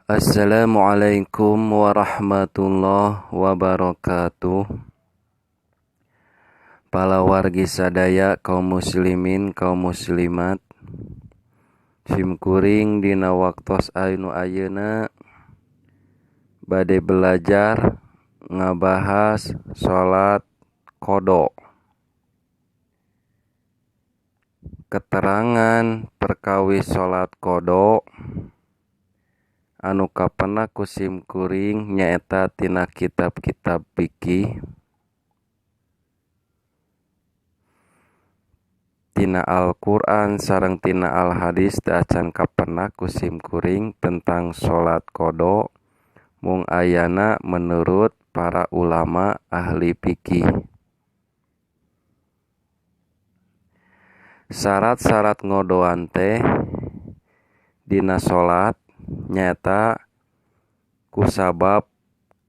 Assalamualaikum warahmatullahi wabarakatuh. Palawargi sadaya kaum muslimin kaum muslimat, simkuring dina waktos anu ayeuna bade belajar ngabahas salat qadha. Keterangan perkawis salat qadha anu kapenak ku simkuring nyaeta tina kitab-kitab fikih, tina Al-Qur'an sareng tina Al-Hadis teu acan kapenak ku simkuring tentang salat qadha mung ayana menurut para ulama ahli fikih. Syarat-syarat ngodoan teh dina salat nyaeta kusabab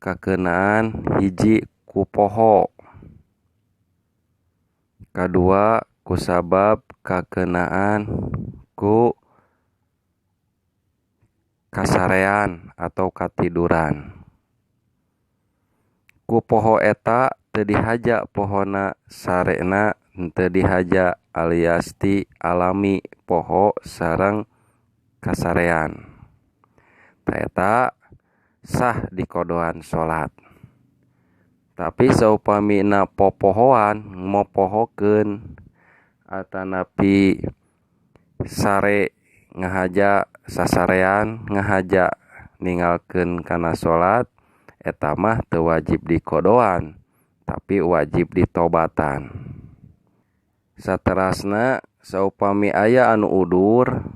kakenaan hiji ku poho, kadua kusabab kakenaan ku kasarean atau katiduran. Ku poho eta teu dihaja pohona sarena teu dihaja alias ti alami poho sareng kasarean. Eta sah dikodoan salat. Tapi saupamina popohoan mopohokeun atanapi sare ngahaja sasarean ngahaja ninggalkeun kana salat, eta mah teu wajib dikodoan tapi wajib ditobatan. Saterasna saupami aya anu udur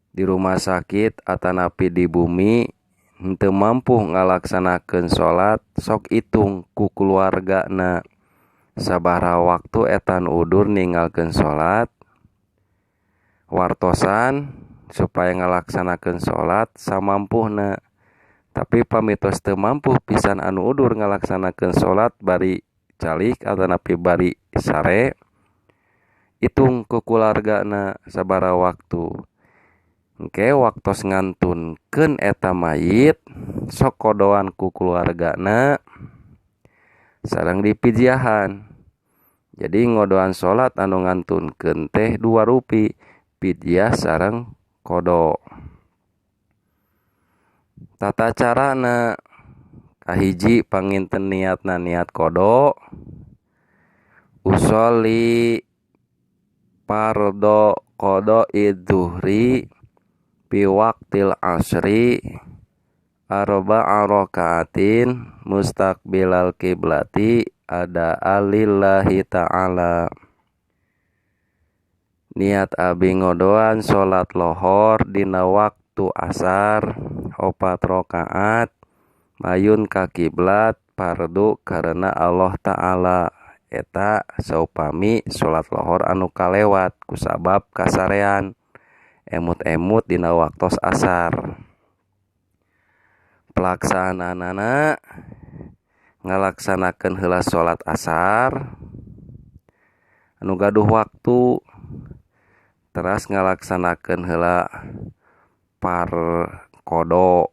di rumah sakit atanapi di bumi henteu mampu ngalaksanakeun salat, sok itung ku keluargana sabaraha waktu eta nu udur ninggalkeun salat, wartosan supaya ngalaksanakeun salat samampuhna. Tapi pamitos teu mampu pisan anu udur ngalaksanakeun salat bari calik atanapi bari sare, itung ku keluargana sabaraha waktu. Engke waktos ngantunkeun eta mayit sok kodoan ku keluargana sareng dipijiahan. Jadi ngodoan salat anu ngantunkeun teh dua rupi, pijiah sareng kodo. Tata carana kahiji panginten niatna niat kodo, usolli pardo qada idzuhri fi waqtil asri arba'a rakaatin mustaqbilal kiblati ada alillahi ta'ala. Niat abi ngodoan salat lohor dina waktu asar 4 rakaat mayun ka kiblat fardu karena Allah Ta'ala. Eta saupami salat lohor anu kalewat kusabab kasarean emut-emut dina waktos asar. Pelaksanaanana ngalaksanakeun heula salat asar anu gaduh waktu, teras ngalaksanakeun heula par qadha,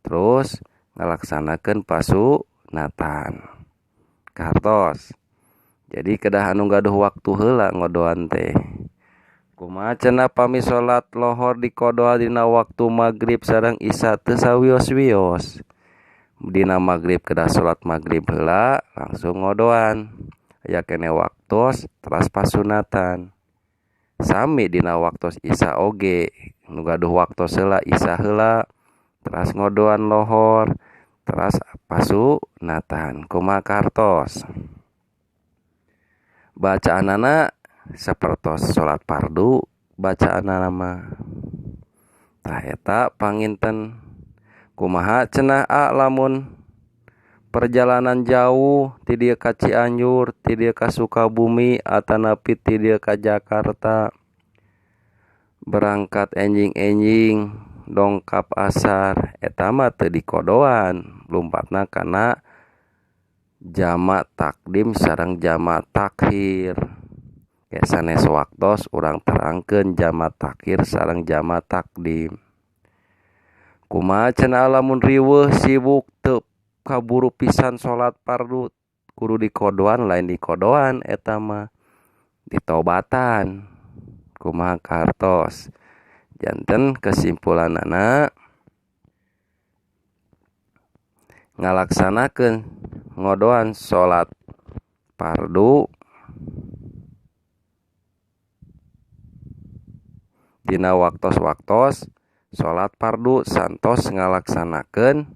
terus ngalaksanakeun pasunatan kartos. Jadi kedah anu gaduh waktu heula ngodoan teh. Kumaha cenah pami salat lohor dikodoa dina waktu magrib sareng isya teu sawios-wios. Dina magrib kedah salat magrib heula langsung ngodoan. Aya keneh waktos teras pasunatan. Sami dina waktos isya oge nu gaduh waktos heula isya heula teras ngodoan lohor teras pasunatan. Kumaha kartos? Bacaanana sapertos salat fardu bacaanana mah. Tah eta panginten. Kumaha cenah a lamun perjalanan jauh ti dieu ka Cianjur, ti dieu ka Sukabumi atanapi ti dieu ka Jakarta, berangkat enjing-enjing dongkap asar, eta mah teu dikodoan, lumpatna kana jamak takdim sareng jamak takhir. Sanes waktos urang terangkeun jamak takhir sareng jamak takdim. Kumaha cenah lamun riweuh sibuk teu kaburu pisan salat fardu kudu dikodoan lain dikodoan eta mah ditobatan. Kumaha kahartos. Janten kesimpulanana ngalaksanakeun ngodoan salat fardu dina waktos-waktos salat fardu santos ngalaksanakeun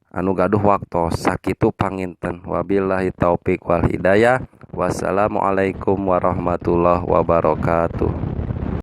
anu gaduh waktos. Sakitu panginten. Wabillahi taufik wal hidayah. Wassalamualaikum warahmatullahi wabarakatuh.